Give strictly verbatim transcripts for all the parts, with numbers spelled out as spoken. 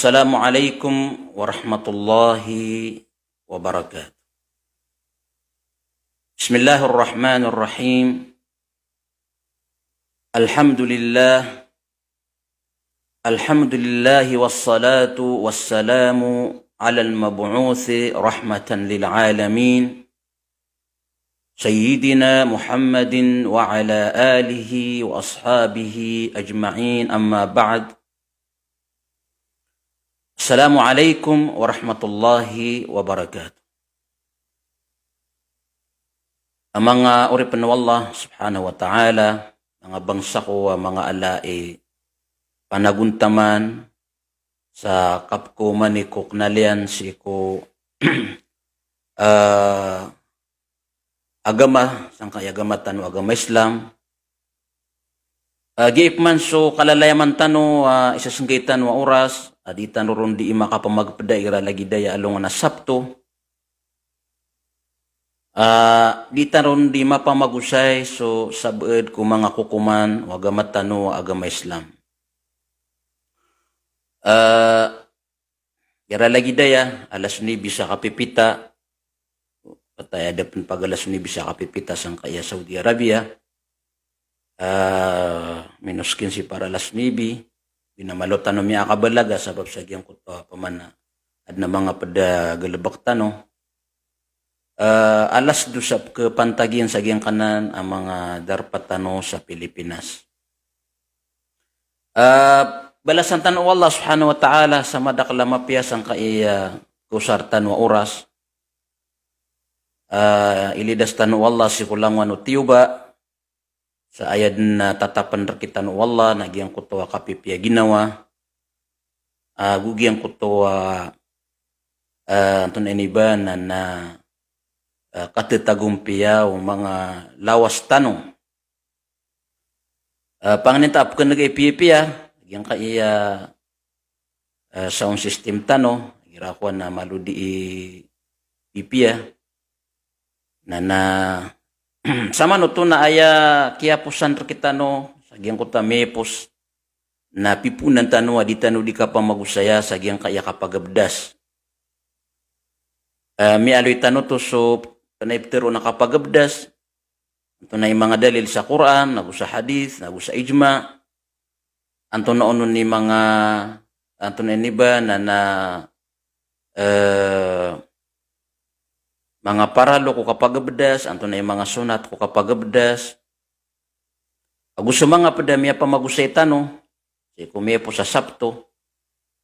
Assalamu alaikum warahmatullahi wabarakatuh. Bismillahirrahmanirrahim. Alhamdulillah. Alhamdulillah, wassalatu wassalamu ala al-mab'uthi rahmatan lil alamin, Sayyidina Muhammadin wa ala alihi wa ashabihi ajma'in, amma ba'd. Assalamu alaikum warahmatullahi wabarakatuh. A manga oripen o Allah subhanahu wa ta'ala, manga bangsa ko a manga ala i panagontaman sa kapkoman i ko kenalian sii ko, eh, agama, sangkai agama tano a agama Islam. Eh, giya ipman so kalalayaman tano a isasengkai tano a oras, a di tano ron di makapamagpeda igira lagid aya alongan a Sabto. Ah, di tano ron di mapamagosay so sabaad ko manga kokoman o agama tano a agama Islam. Ah, igira lagid aya, alas nuebe sa kapipita, patay a da pen pag-alas nuebe sa kapipita sangkai a Saudi Arabia. Ah, minos kinsi para alas nuebe, di na malo tano miyakabalaga sabap sa giyangkoto a pamana. Aden a manga ped a galebek tano. Ah, alas dos a pekepantag iyan sa giyangkanan a manga darpa tano sa Pilipinas. Ah, balasan tano o Allah subhanahu wa ta'ala sa madakel a mapiya sangkai a, ah, kaosar tano a oras. Ah, ilidas tano o Allah sii ko langowan o tiyoba. Sa aya den a tatapen rekitano o Allah na giyangkoto a kapipiya ginawa. Ah, go giyangkoto a, ah, antonaa ini ba na, na, ah, katetagompiya o manga lawas tano. Ah, pangnin ta a pekeneg a ipiyapiya, giyangkai a, ah, sound system tano, igira kowan a malo di i, ipiya. Na, na, samanoto na aya kiyaposan rekitano sa giyangkoto a miyapos, na piponan tano a di tano di kapamagosaya sa giyangkai a kapagabdas. Ah, miyaaloy tano oto so antonaa i petero na kapagabdas, antonaa i manga dalil sa Qur'an, nago sa hadith, nago sa ijma. Antonaa onon i manga, antonaa ini ba na, na, eh, manga paralo ko kapagabdas, antonaa i manga sonat ko kapagabdas. Ago so manga ped a miyapamagosay tano sii ko miyapos a Sabto.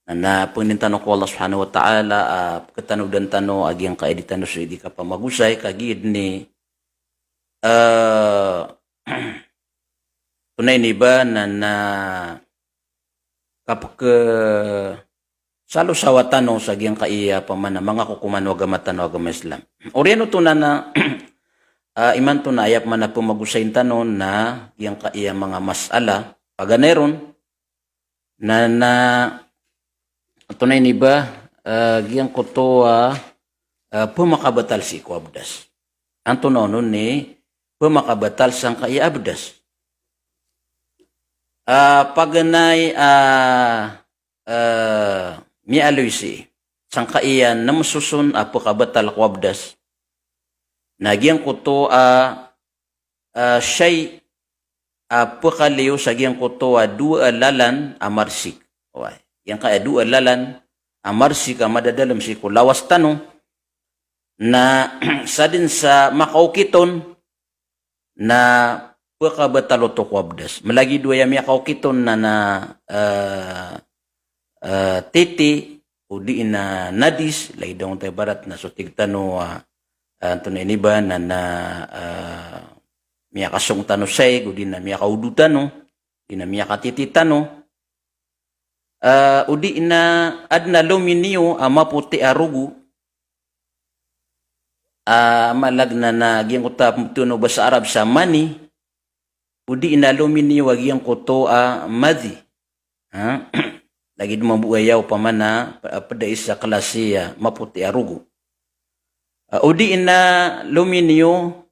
Na, na pangnin tano ko Allah subhanahu wa ta'ala a, ah, peketanodan tano a giyangkai a di tano sii di kapamagosay, kagiya den i, eh, antonaa ini ba na, na kapekesalosawa tano sa giyangkai a pamana manga kokoman o agama tano a agama Islam. Oriyan oto na, na, ah, imanto na aya pamana pemagosayin tano na giyangkai a manga masala paganay ron, na, na, antonaa ini ba, eh, giyangkoto a, eh, pemakabatal sii ko abdas. Antonaa onon i pemakabatal sangkai a abdas. Ah, paganay a, eh, miyaaloy sii sangkai a nem soson a pekabatal ko abdas. Na giyangkoto a, ah, shay a pekaliyo sa giyangkoto a dowa a lalan a marsik. Oway. Giyangkai a dowa a lalan a marsik a madadalem sii ko lawas tano. Na sadn sa makaokit on na pekabatal oto ko abdas. Malagid o aya miyakaokit on na, na, eh, eh, titi, odi na najis, lagid angkoto a ibarat na so tig tano a, ah, antonaa ini ba na, na, ah, miyakasong tano sa ig, odi na miyakaudu tano, odi na miyakatiti tano. Ah, odi na aden a lominiyo a mapoti a rogo. Ah, malag na, na giyangkoto a pembotowan o basa Arab sa mani, odi na lominiyo a giyangkoto a madhi. Ha? Lagid mambo aya opama na pe-, ped a isa klasi a mapoti a rogo. Ah, odi na lominiyo,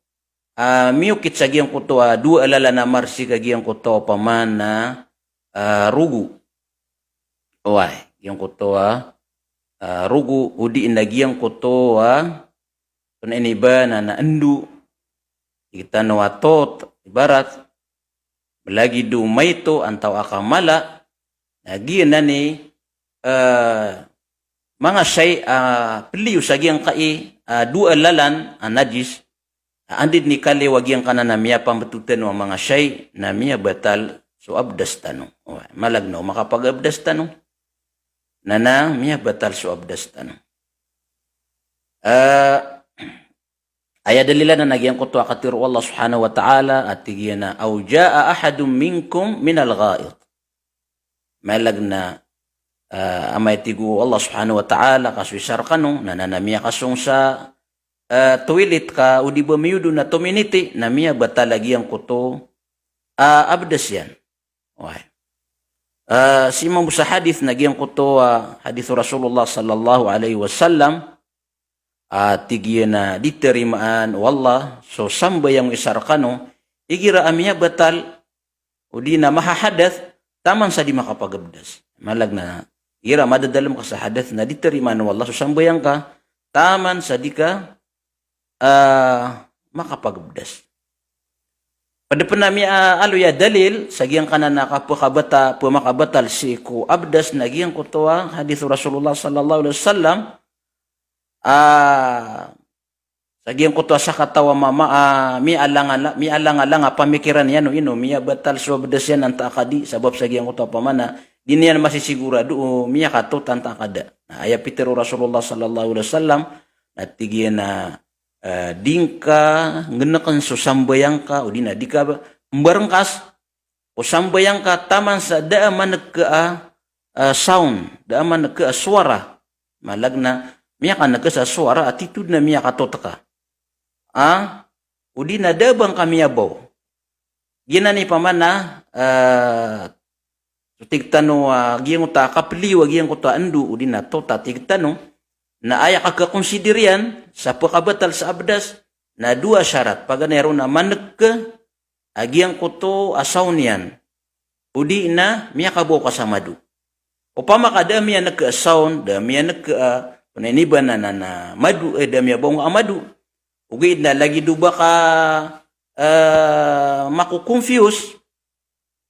ah, miyokit sa giyangkoto a dowa a lalan a marsik a giyangkoto opama na, ah, rogo. Oway. giyangkoto a, ah, rogo, odi na giyangkoto a, antonaa ini ba na, na endo, tig tano a tot, ibarat, lagid o maito antawaa ka mala, na giyanan i, eh, manga shay a, ah, peliyo sa giyangkai a, ah, dowa a lalan a najis, ah, anda den i kaliyo a giyangkanan a miyapambeto tano a manga shay na miyabatal so abdas tano. O, malag na o makapagabdas tano na, na miyabatal so abdas tano. Eh, aya dalil anan na giyangkoto a katharo o Allah Subhanahu wa Ta'ala a tig iyan a, "Aw jaa ahadun minkum minal gha'it." Malag na, ah, amay tig o Allah Subhanahu wa Ta'ala ka so isa rekano na, na, na miyakasong sa, ah, toilet ka odi ba miyodo na tominiti na miyabatal a giyangkoto a, ah, abdas iyan. Oway. Ah, sii mambo sa hadith na giyangkoto a, ah, hadith o Rasulullah sallallahu alaihi wasallam, ah, tig iyan a di tarimaan o Allah so sambayang o isa rekano igira a miyabatal odi na mahahadath taman sa di makapagabdas. Malag na igira madadalem ka sa hadath na di tarimaan o Allah so sambayang ka taman sa di ka, ah, makapagabdas. Ped pen a miyaaloy a dalil sa giyangkanan a kapekabata-, pemakabatal sii ko abdas na giyangkoto a hadith o Rasulullah sallallahu alaihi wasallam, ah, sa giyangkoto a sakataw a mama, ah, miyalangalang, miyalangalang a pamikiran iyan o ino miyabatal so abdas iyan antaa ka di, sabap sa giyangkoto a pamana di niyan masisigurado o miyakatot antaa ka da. Na aya pitero o Rasulullah sallallahu alaihi wasallam na tig iyan a, eh, di ngka ngeneken so sambayang ka, odi na di ka mbarengkas o sambayang ka taman sa da a maneke a, ah, sound, da a maneke a sowara. Malag na miyakaneke sa sowara a titho den a miyakatot ka. Ah, odi na da a ba ngka miyabaw. Giyanan i pamana, ah, so tig tano a giyangkoto a kapeliyo a giyangkoto a endo odi na tot a tig tano, na aya kakakonsider iyan sa pekabatal sa abdas na dowa a sharat. Paganay ron a maneke a giyangkoto a sound iyan, odi na miyakabaw ka sa mado. Opama ka da a miyaneke a sound, da a miyaneke a, antonaa ini ba na, na, na mado, eh, da a miyabaw ngka a mado, ogaid na lagid o ba ka, eh, mako-confuse,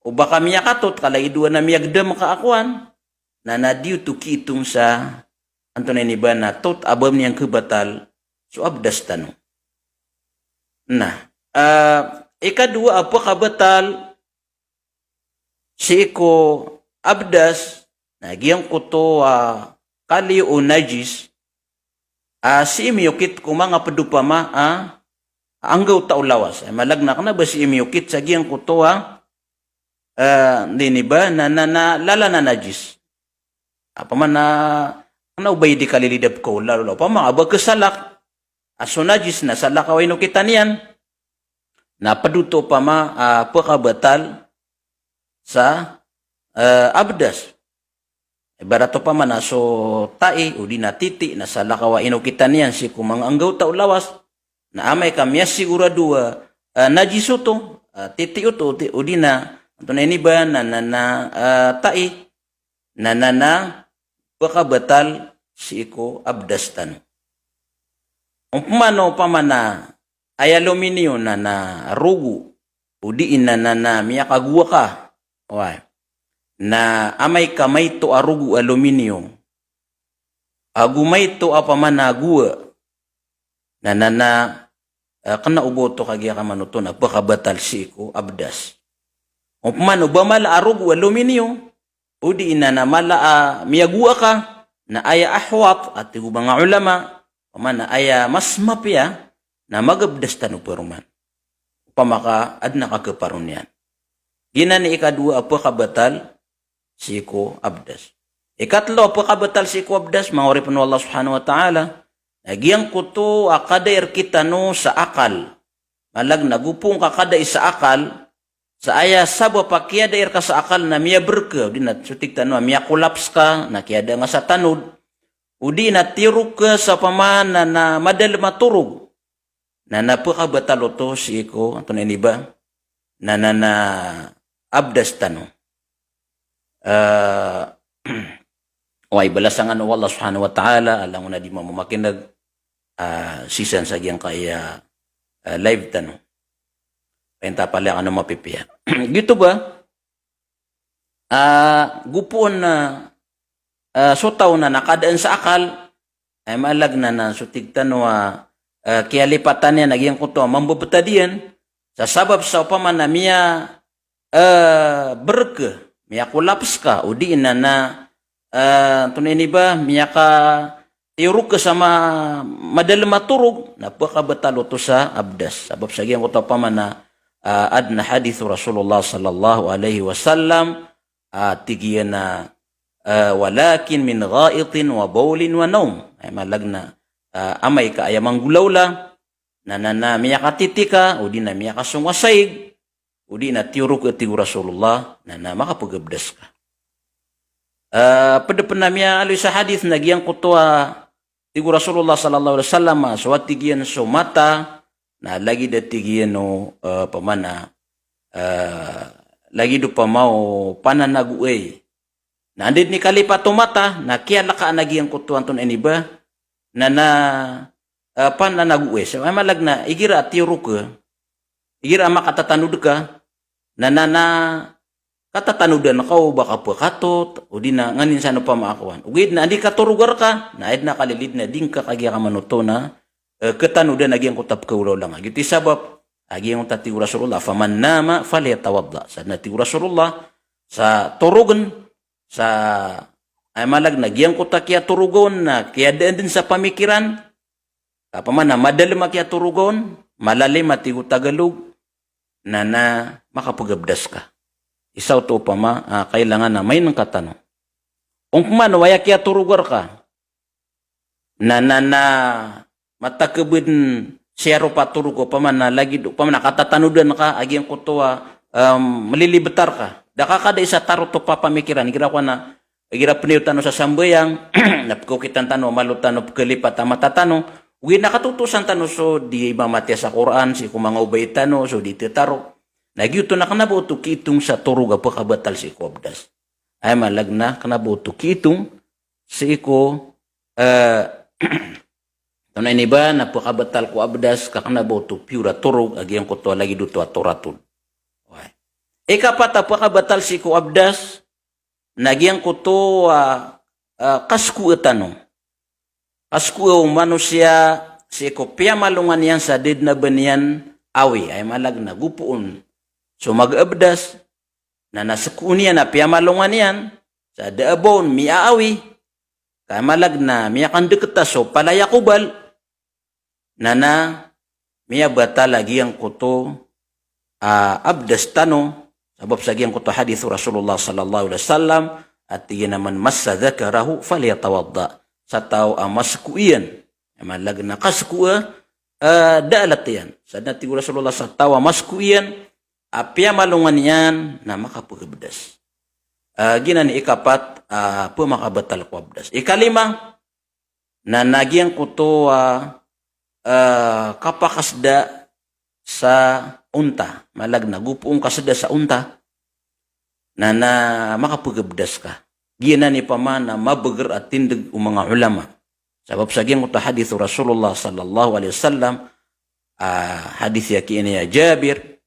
o ba ka miyakatot ka lagid o ba na miyagedam ka a kowan, na, na di oto kiitong sa antonaa ini ba na tot a ba niyan kebatal so abdas tano. Na, ah, ikadowa a pekabatal sii ko abdas na giyangkoto a kaliyo o najis a sii miyokit ko manga ped opama a anggawta o lawas. Malag na kena ba sii miyokit sa giyangkoto a, eh, antonaa ini ba na, na, na lalan a najis. Opama na, kena o ba i di kalilidap ko lalo, opama a ba kesalak a so najis na salakaw a inokitan iyan, na ped oto opama a pekabatal sa, eh, abdas. Ibarat opama na so tai, odi na titi, na salakaw a inokitan iyan sii ko manga anggawta o lawas, na amay ka miyasigurado a, eh, najis oto, eh, titi oto, odi, odi na, antonaa ini ba na, na, na, eh, tai, na, na, na pekabatal sii ko abdas tano. Opama na, opama na aya aluminium na, na rogo, odi na, na, na miyakagowa ka. Oway. Na amay ka maito a rogo a aluminium ago maito a opama na gowa, na, na, na, eh, kena o ba oto kagiya ka manoto na pekabatal sii ko abdas. Opama na o ba mala a rogo a aluminium, odi na, na mala a miyagowa ka, na aya ahwat a tig o manga ulama, opama na aya mas mapiya na magabdas tano paroman. Opama ka aden a kakeparon iyan. Giyanan i ikadowa a pekabatal sii ko abdas. Ikatelo a pekabatal sii ko abdas, manga oripen o Allah Subhanahu wa Ta'ala, na giyangkoto a kada i rektano sa akal. Malag na go pon ka kada i sa akal, sa aya sabap a kiyada i reka sa akal na miyaber ka, odi na so tig tano a miyakolaps ka, na kiyada nga sa tanod, odi na tirok ka sa opama na, na madalem a torog. Na, na pekabatal oto sii ko, antonaa ini ba? Na, na, na abdas tano. Eh, Oway, balasan kano o Allah subhanahu wa ta'ala, a langon a di mamamakineg, ah, sii san sa giyangkaya, ah, live tano. Painta pala kano mapipiya. Giyoto ba, ah, gopoon na, ah, so taw na nakadaan sa akal, aya maana niyan na so tig tano a, ah, kiyalipatan iyan a giyangkoto a mambebetad iyan, sa sabap sa opama na miya, ah, berek, miya collapse ka, odi na na, ah, antonaa ini ba, miyakatiyorok sa ma-, madalem a torog, na pekabetal oto sa abdas. Sabap sa giyangkoto opama na, ah, aden a hadith o Rasulullah sallallahu alaihi wasallam, ah, tig iyan a, ah, "Walakin min gha'itin wa bawlin wa nawm." Aya maana niyan na, ah, amay ka aya manggolawla, na, na, na miyakatiti ka, odi na miyakasong a saig, odi na tiyorok, tig o Rasulullah, na, na makapegabdas ka. Ah, ped pen a miyaaloy sa hadith na giyangkoto a tig o Rasulullah sallallahu alaihi wasallam, ah, so a tig iyan so mata, na lagid a tig iyan o, ah, opama na, ah, lagid opama o pananagoay. Na anda den i kalipat o mata, na kiyalekaan a giyangkoto antonaa ini ba, na, na, ah, pananagoay. So, aya maana niyan na igira a tiyorok, igira a makatatanod ka, na, na, na katatanodan ka o ba ka pekatot, odi na nganin san opama a kowan. Ogaid na anda i katorog reka, na aya den a kalilid na di ngka kagiya kamanoto na, eh, ketanodan a giyangkoto a pekawlawla nga. Giyoto i sabap a giyangkoto a tig o Rasulullah, "Faman nama falyatawadda." Sa den a tig o Rasulullah, sa torogen, sa, aya maana niyan na giyangkoto a kiyatoroga on na kiyadaan den sa pamikiran, ka opama na madalem a kiyatoroga on, malalim a tig o Tagalog, na, na makapegabdas ka. Isa oto opama, ah, kailangan a mainengka tano. Ong pman o aya kiyatoroga reka, na, na, na matakeb den sii a ropa torog, opama na lagid, opama na katatanodan ka a giyangkoto a, em, melilibetar ka. Da ka kada isa tarot o papamikiran, igira kowan a, igira penayaw tano sa sambayang, na pekaokitan tano a malo tano pekalipat a mata tano, ogaid na katotosan tano so di mamatiya sa Qur'an, sii ko manga obay tano, so di tetaro. Na giyoto na kena ba oto kiitong sa torog a pekabatal sii ko abdas. Aya maana niyan na kena ba oto kiitong sii ko, eh, antonaa ini ba, na pekabatal ko abdas, ka kena ba oto piyor a torog a giyangkoto a lagid oto a toratod. Oway. Ikapat a pekabatal sii ko abdas, na giyangkoto a, ah, kasekoa tano. Kasekoa o manosiya sii ko piyamalongan iyan sa da den a ba niyan awi. Aya maana niyan na gopoon so mag-abdas, na, na sekoon iyan a piyamalongan iyan, sa da a ba on miyaawi, ka aya maana niyan na miyakandeketa so palaya ko bal, na, na miyabatal a giyangkoto a abdas tano, sabap sa giyangkoto a hadith o Rasulullah sallallahu alaihi wasallam, a tig iyan a, "Man massa dhakarahu falyatawadda." Sa taw a maseko iyan, aya maana niyan na kasekoa, eh, da a alat iyan. Sa den a tig o Rasulullah, sa taw a maseko iyan a piyamalongan iyan, na makapegabdas. Eh, giyanan i ikapat a pemakabatal ko abdas. Ikalima, na, na giyangkoto a, eh, kapakaseda sa onta. Maana niyan na gopoon kaseda sa onta, na, na makapegabdas ka. Giyanan i opama na mabeger a tindeg o manga ulama. Sabap sa giyangkoto a hadith o Rasulullah sallallahu alaihi wasallam, ah, hadith iyan a ki ini a Jabir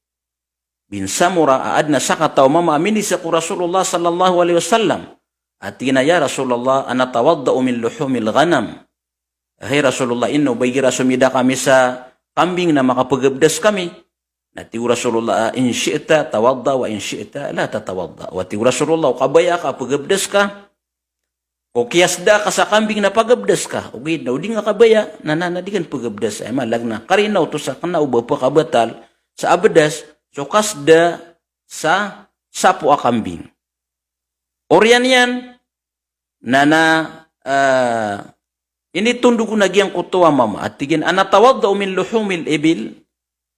bin Samurah, a aden a sakataw a mama a minisek ko Rasulullah sallallahu alaihi wasallam. A tig iyan a, "Ya Rasulullah, anatawadda'u min luhumil ghanam?" Hay Rasulullah, ino ba igira somida kami sa kambing na makapegabdas kami? Na tig o Rasulullah, "In shi'ta tawadda wa in shi'ta la tatawadda." Wa tig o Rasulullah, o kabaya ka, pegabdas ka. O kiyaseda ka sa kambing na pagabdas ka. Ogaid na o di nga kabaya, na, na, na di ka pegabdas. Aya maana niyan na karina oto sa kena o ba pekabatal sa abdas, so kaseda sa sapo a kambing. Oriyan iyan, na, na, eh, initondog on a giyangkoto a mama. A tig iyan, "Anatawadda'u min luhumil ibil?"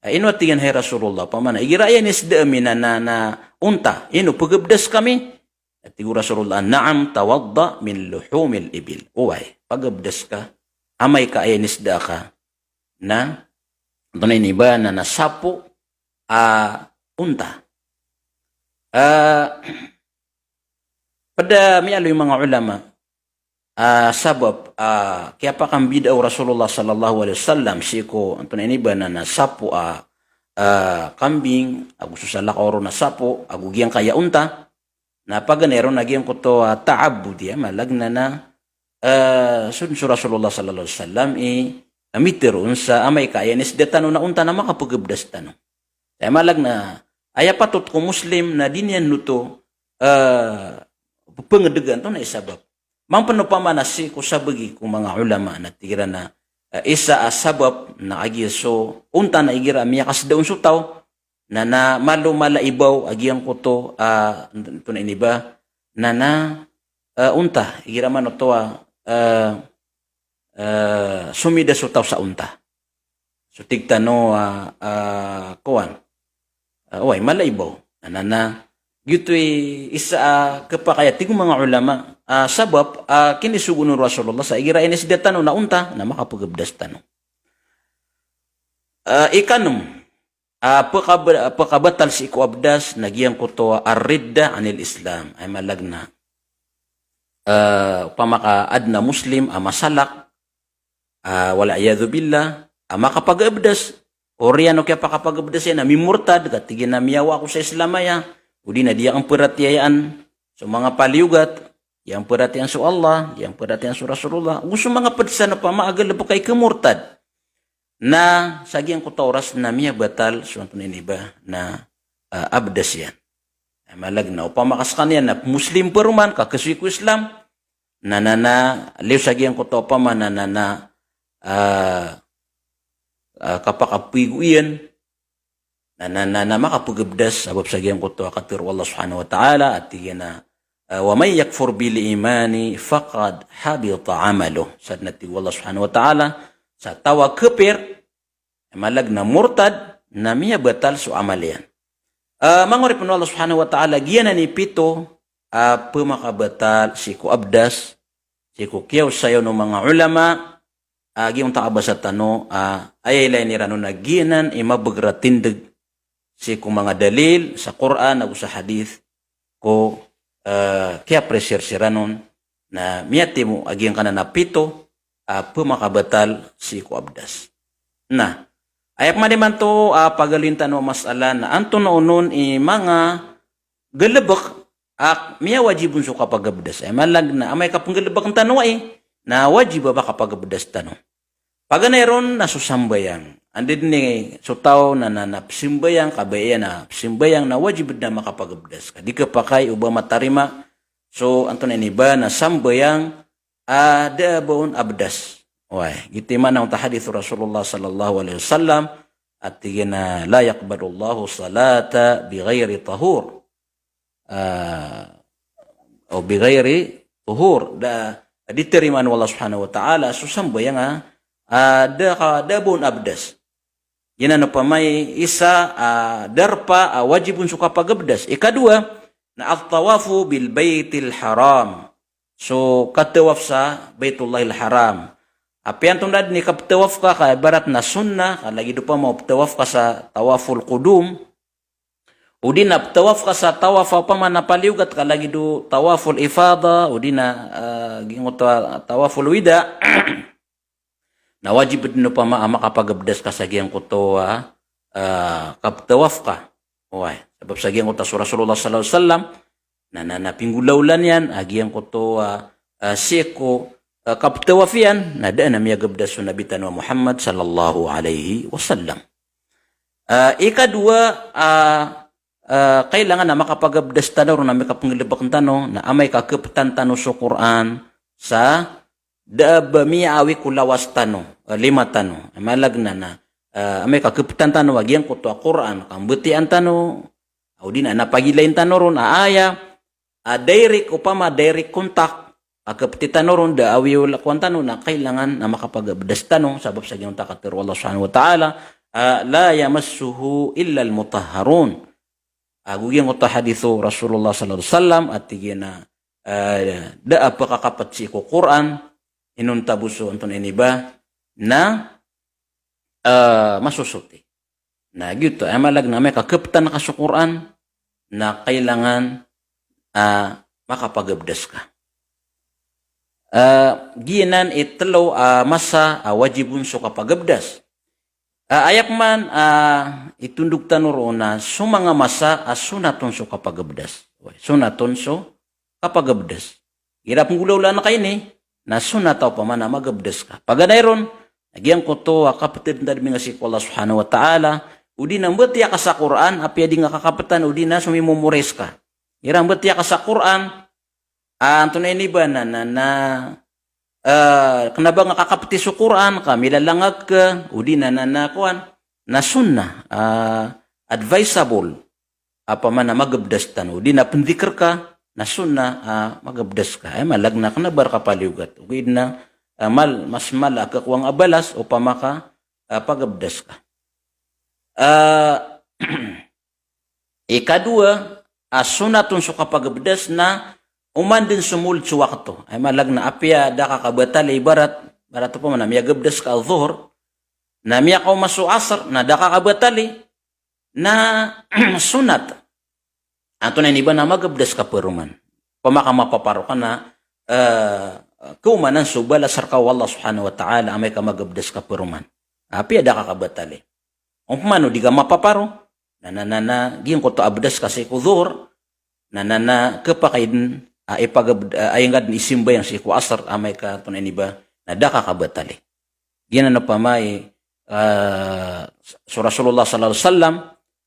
Eh, ino a tig iyan, hay Rasulullah, opama na igira aya iniseda ami na, na, na onta, ino pegabdas kami? A tig o Rasulullah, "Na'am, tawadda min luhumil ibil." Oway, pagabdas ka amay ka aya iniseda ka na, antonaa ini ba, na, na sapo a onta. Eh, ped a miyaaloy o manga ulama, ah, sabap, ah, kiyapakambida o Rasulullah sallallahu alaihi wasallam sii ko antonaa ini ba na, na sapo a, ah, kambing, ago so salakaw ron na sapo, ago giyangkaya onta, na paganay ron na giyangkoto a ta'abbud iyan, maana na, ah, so, so Rasulullah sallallahu alaihi wasallam i, ah, miteron sa amay ka aya inisda tano na onta na makapagabdas tano. Aya maana na, aya patot ko Muslim na di niyan oto, ah, pengedega antonaa i sabap. Mampen opama na sii ko sabagi ko manga ulama na tig iran a, ah, isa a sabap na kagiya so onta na igira miyakasda on so taw, na, na malo mala i baw a giyangkoto, ah, antonaa ini ba, na, na, ah, onta, igira man oto a, ah, ah, somida so taw sa onta. So tig tano a, ah, kowan. Ah, oway, mala i baw. Na, na, na, giyoto i isa a kepakay a tig o manga ulama, ah, sabap, ah, kinisogo on o Rasulullah sa igira inisda tano na onta, na makapagabdas tano. Ah, ikanem, ah, pekab-, pekabatal sii ko abdas na giyangkoto a ar-ridda anil Islam. Aya maana na, ah, opama ka aden a Muslim a masalak, ah, wal iyadhu billah, a makapagabdas. Oriyan o kiyapakapagabdas iyan na mimurtad, ka tig iyan a miyawa ako sa Islam aya, odi na di akn peratiyayaan so manga paliyogat, di akn peratiyayaan so Allah, di akn peratiyayaan so Rasulullah, ago so manga ped san opama a galebek a ikemurtad. Na sa giyangkoto a oras na miyabatal so antonaa ini ba na, ah, abdas iyan. Aya maana na opama ka sekaniyan na Muslim paroman, ka kesoy ko Islam, na, na, na, liyo sa giyangkoto opama na, na, na, ah, ah, kapakapigo iyan, na, na, na, na makapagabdas, sabap sa giyangkoto a katero o Allah subhanahu wa ta'ala, a tig iyan a, ah, "Wa man yakfur bil imani faqad habita amaluh." Sadn a tig o Allah subhanahu wa ta'ala, sa taw a kafir, aya maana na murtad, na miyabatal so amal iyan. Ah, manga oripen o Allah subhanahu wa ta'ala, giyanan i pito a pemakabatal sii ko abdas, sii ko kiyaosayan o manga ulama, a giyangkoto a kabasa tano, ah, aya ilay iran on na giyanan i mabagr a tindeg sii ko manga dalil sa Qur'an ago sa hadith ko, eh, kiyapresir siran on, na miyatimo a giyangkanan a pito a pemakabatal sii ko abdas. Na aya pman imanto a pagaloyin tano a masala na antonaa onon i manga galebek a miyawajib on so kapagabdas. Aya maana na amay ka penggalebeken tano ai, na wajib a ba kapagabdas tano. Paganay ron na so sambayang. Anda den i so taw na, na, na pesambayang, kabaya iyan a pesambayang, na wajib den a makapagabdas. Ka di kepakay o ba matarima so antonaa ini ba na sambayang a da a ba on abdas. Oway, giyoto i maana o hadith o Rasulullah sallallahu alaihi wasallam, a tig iyan a, "La yaqbalullahu salata bighairi tahur." Ah, o bighairi tuhur, da, di tarimaan o Allah subhanahu wa ta'ala so sambayang a, ah, da ka, da a ba on abdas. Giyanan opama i isa, ah, darpa, ah, wajib on so kapagabdas. Ikadowa, na at-tawafu bil baitil haram. So katawaf sa Baitullahil Haram. Apiya antonaa den i kapetawaf ka, ka ibarat na sunnah, ka lagid opama o petawaf ka sa tawaful qudum, odi na petawaf ka sa tawaf a opama na paliyogat ka lagid o tawaful ifada, odi na, ah, giyangkoto a tawaful wida. Na wajib den opama a makapagabdas ka sa giyangkoto a, ah, kapetawaf ka. Oway, sabap sa giyangkoto a so Rasulullah sallallahu alaihi wasallam, na, na, na pinggolaola niyan a giyangkoto a, ah, sii ko, ah, kapetawaf iyan, na da a miyagabdas so Nabi tano a Muhammad sallallahu alaihi wasallam. Ah, ikadowa, ah, ah, kailangan a makapagabdas tano ron amay ka penggalebeken tano, na amay ka kepetan tano so Qur'an, sa da a ba miyaawi ko lawas tano, ah, lima tano. Aya maana na, ah, amay ka kepetan tano a giyangkoto a Qur'an, kambetiyaan tano, odi na, na pagilayin tano ron, a aya, a direct, opama direct contact a kepeti tano ron, da a awi o lakowan tano, na kailangan a makapagabdas tano, sabap sa giyangkoto a katero o Allah subhanahu wa ta'ala, ah, "La yamassuhu illal mutahharun." Ago giyangkoto a hadith o Rasulullah sallallahu alaihi wasallam, a tig iyan a, ah, da a pekakapet sii ko Qur'an, inonta bo so antonaa ini ba, na ah, masosoti. Na giyoto, aya maana na amay ka kepetan ka so Qur'an, na kailangan, ah, makapagabdas ka. Ah, giyanan i telo a masa a wajib on so kapagabdas. Ah, aya pman a itondog tano roo na so manga masa a sonat on so kapagabdas. Sonat on so kapagabdas. Igira a penggolawlaan ka ini, na sonat a opama na magabdas ka. Paganay ron, na giyangkoto a kapetad na di manga sii ko Allah Subhanahu wa Ta'ala, odi na mbatiya ka sa Qur'an, apiya di nga kakapetan, odi na somimomoris ka. Igira mbatiya ka sa Qur'an, a, antonaa ini ba na, na, na, eh, kena ba nga kakapeti so Qur'an, ka milalangag ka, odi na, na, na, kowan, na sunnah, ah, advisable. Opama na magabdas tano, odi na pendikir ka, na sunnah, ah, magabdas ka. Ay, malag na kena ba reka paliyogat. Ogaid na, ah, mal, mas mala a kekowang a balas, opama ka, ah, pagabdas ka. Ah, Ikadowa, a sonat on so kapagabdas na oman den so molod so wakto. Ay malag na apiya da ka kabatali ibarat, ibarat opama na miyagabdas ka a Dhuhr, na miyakaoma so Asr, na da ka kabatali, na sonat. Antonaa ini ba na magabdas ka paroman. Opama ka mapaparo ka na, eh, keomanan so balas reka o Allah Subhanahu wa Ta'ala amay ka magabdas ka paroman. Apiya da ka kabatali. Opama o di ka mapaparo, na, na, na, na, giyangkoto a abdas ka sii ko Dhuhr, na, na, na, kepakay den, a, ipagab-, a, aya ngka den isimbayang sii ko Asr, amay ka antonaa ini ba, na da ka kabatali. Giyanan opama i, ah, so Rasulullah sallallahu alaihi wasallam,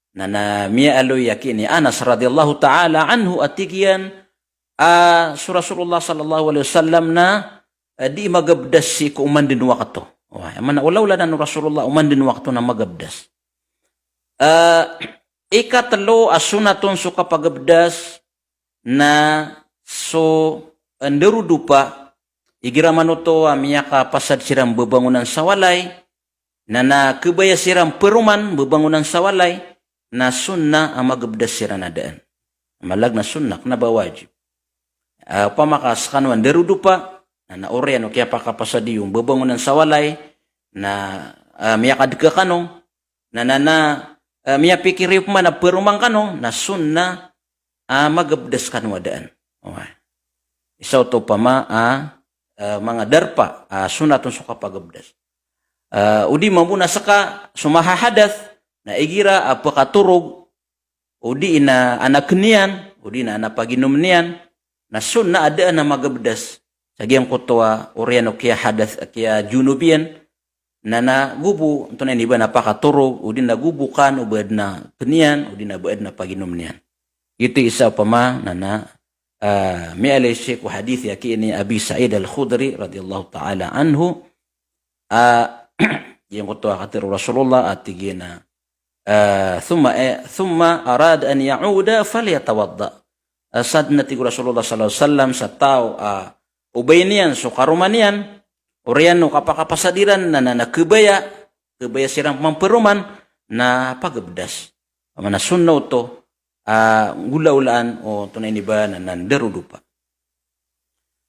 na, na, miyaaloy a ki ini Anas radhiyallahu ta'ala anhu a tig iyan, ah, so Rasulullah sallallahu alaihi wasallam na, eh, di magabdas sii ko oman den wakto. Wa, aya maana olaola anan o Rasulullah oman den wakto na magabdas. Eh, ikatelo a sonat on so kapagabdas na so, eh, ndarodopa, igira manoto a miyakapasad siran bebangonan sa walay, na, na kebaya siran paroman bebangonan sa walay, na sunnah a magabdas siran a daan. Malag na sunnah, kena ba wajib. Ah, opama ka sekano a ndarodopa, na, na oriyan o kiyapakapasad iyo bebangonan sa walay, na, ah, miyakadeka kano, na, na, na, eh, miyapikir iyo pman a paroman kano, na sunnah a magabdas kano a daan. Wa. Isa oto opama a, eh, manga darpa a sonat on so kapagabdas. Eh, odi mambo na seka so mahahadath, na igira a pekatorog, odi na ana keniyan, odi na ana paginom niyan, na sunnah a daan a magabdas. Sa giyangkoto a oriyan o kiyahadath, kiyajunub iyan, na, na go bo, antonaa ini ba na pakatorog, odi na go bo kan o ba aden a keniyan, odi na ba aden a paginom niyan. Ito isa opama, na, na, ah, miyaaloy sii ko hadith a ki ini Abi Sa'id Al-Khudri radhiyallahu ta'ala anhu, ah, giyangkoto a katharo o Rasulullah a tig iyan a, ah, thumma, eh, thumma arada an ya'uda falyatawadda. Ah, sa den a tig o Rasulullah sallallahu alaihi wasallam sa taw a, ah, obay niyan so karoma niyan, oriyan o kapakapasad iran na, na, na kebaya, kebaya siran pman paroman, na pagabdas. Maana sunnah oto, ah, nggolaolaan o antonaa ini ba na, na ndarodopa.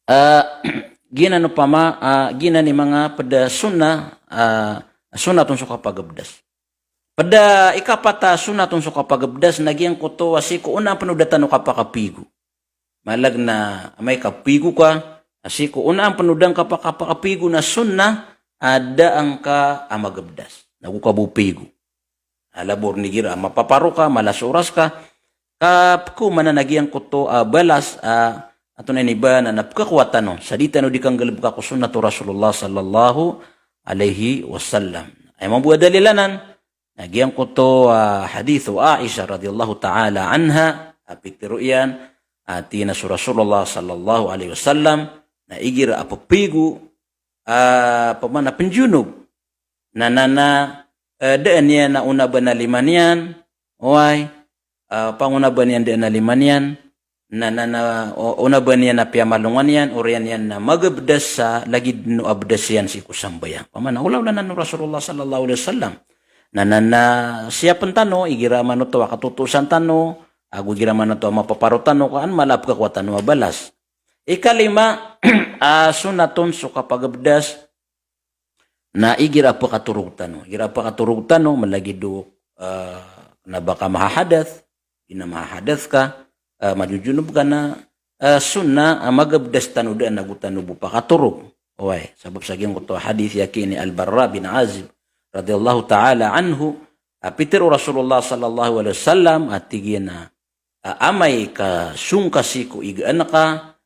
Ah, giyanan opama, ah, giyanan i manga ped a sunnah, ah, sonat on so kapagabdas. Ped a ikapat a sonat on so kapagabdas na giyangkoto a sii ko onaan pen o da tano kapakapigo. Malag na amay ka pigo ka, a sii ko onaan pen o da ngka paka-, pakapigo na sunnah a daan ka a magabdas. Na go ka bo pigo. A labor nigira a mapaparo ka, mala so oras ka, ka pekeomanan a giyangkoto a balas a, antonaa ini ba na, na pekakowatan o. Sa di tano di kanggalebeka ko sunnat o Rasulullah sallallahu alaihi wasallam. Aya mambo a dalil anan, na giyangkoto a hadith o Aisha radhiyallahu ta'ala anha, a pitero iyan, a tig iyan a so Rasulullah sallallahu alaihi wasallam, na igira a pepigo, a, opama na penjunub, na, na, na, eh, daan iyan a onaban a lima niyan, oway, eh, pangonaban iyan daan a lima niyan, na, na, na, o-, onaban iyan a piyamalongan iyan, oriyan iyan na magabdas sa lagid o abdas iyan sii ko sambayang. Opama na olaola anan o Rasulullah sallallahu alaihi wasallam. Na, na, na, siyapen tano, igira manoto a katotosan tano, ago igira manoto a mapaparo tano, ka an mala a pekakowatan o a balas. Ikalima, a, sonat on so kapagabdas, na igira pekatorog tano. Igira pekatorog tano, malagid o, eh, kena ba ka mahahadath, odi na mahahadath ka, eh, majujunub ka na, ah, sunnah a magabdas tano daan ago tano bo pakatorog. Oway, sabap sa giyangkoto a hadith a kini Al-Barra bin Azib radhiyallahu ta'ala anhu, a pitharo o Rasulullah sallallahu alaihi wasallam a tig iyan a, ah, amay ka song ka sii ko igaan ka,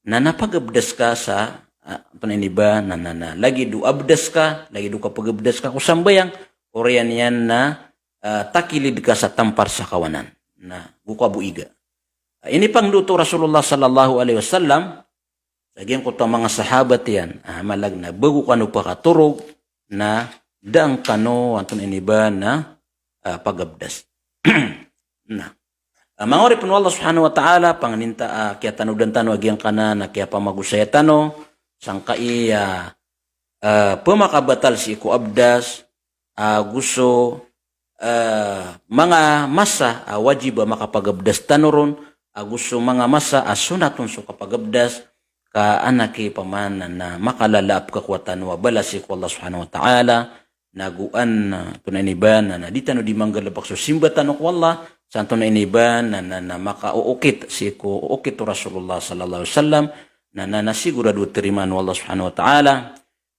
na na pagabdas ka sa, ah, antonaa ini ba, na, na, na lagid o abdas ka, lagid o kapagabdas ka ko sambayang, oriyan iyan na, ah, takilid ka sa tampar sa kawanan. Na go ka bo iga. Ah, inipangndot o Rasulullah sallallahu alaihi wasallam sa giyangkoto a manga sahabat iyan, ah, malag na bago kano pakatorog, na daan kano antonaa ini ba na, ah, pagabdas. Na, ah, manga oripn o Allah subhanahu wa ta'ala, pangnin ta, ah, kiyatanodan tano a giyangkanan a kiyapamagosaya tano sangkai a, ah, pmakabatal sii ko abdas, ago so, ah, manga masa a wajib a makapagabdas tano ron, ago so manga masa a sonat on so kapagabdas, ka adn a kipaman na makalalaap ka ko a tano a balas sii ko Allah subhanahu wa ta'ala, na go an, ah, antonaa ini ba na, na di tano di manggalbk so simba tano ko Allah, sa antonaa ini ba na, na, na makaookit sii ko ookit o Rasulullah sallallahu alaihi wasallam, na, na, na sigurado tarimaan o Allah subhanahu wa ta'ala.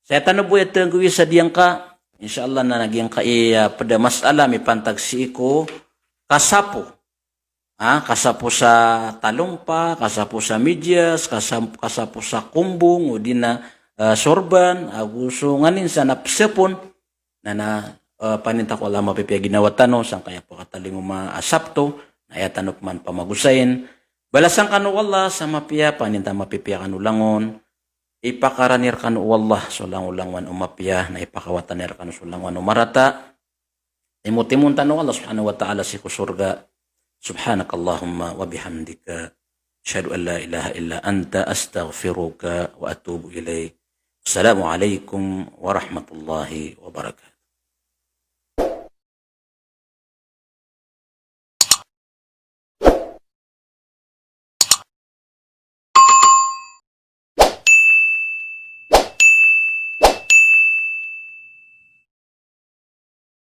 Saya tano bo aya tanggowi sa diyangka, insha Allah, na giyangkai a, ah, pd a masala mipantag sii ko kasapo. Ah, kasapo sa talompa, kasapo sa medyas, kasam-, kasapo sa kombong, odi na, ah, sorban, ago so nganin sa na psapon. Na, na, ah, paninta ko Allah mapipiya ginawa tano, sangkai a pakatalingoma a Sabto, na aya tano pman pamagosayin. Balasan kano o Allah sa mapiya, paninta mapipiya kano langon. Ipakarani rkano o Allah so langolangowan o mapiya, na ipakawatan iyan rkano so langowan o marata. Timotimon tano o Allah subhanahu wa ta'ala sii ko sorga. Subhanakallahumma wa bihamdika. Ashhadu an la ilaha illa anta, astaghfiruka wa atubu ilaik. Assalamu alaikum warahmatullahi wabarakatuh.